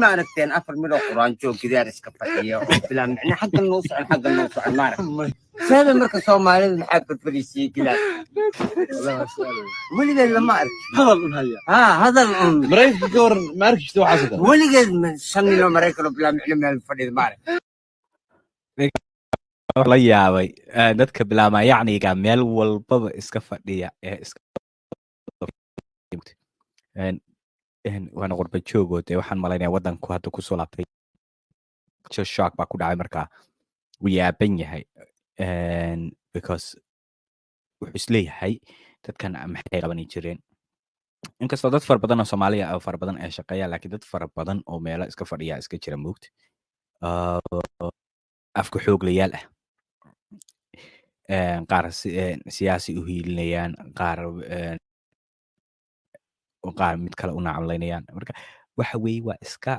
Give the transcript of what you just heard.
Ma aragteen afar midoo quraanjo gidaar iska fadhiya oo bilaa micne, xaggan noo socon, xaggan noo socon? Ma arag seeda. Marka Soomaalida maxaa farfariisiyey gidaar? Weligeed lama ark. Hadal un haya. Ha, hadal un. Maraykanka ka waran? Ma arki jirta waxaas oo kale? Weligeed shan ninoo Maraykan oo bilaa micne meel fadhida ma arag. La yaabay dadka bilaama yacniga meel walbaba iska fadhiya ee iska waana qurba joogoo dee. Waxaan malaynayaa waddanku hadda kusoo laabtay, culture shock baa ku dhacay. Markaa wuu yaaban yahay because wuxuu isleeyahay, dadkan maxay qabani jireen? Inkastoo dad fara badan oo Soomaaliya oo fara badan ay shaqeeyaan, laakiin dad fara badan oo meelo iska fadhiya iska jira moogta, afka xooglayaal ah, qaar siyaasi u hiilinayaan, qaar qaar mid kale u nacamlaynayaan. Marka waxa weeye waa iska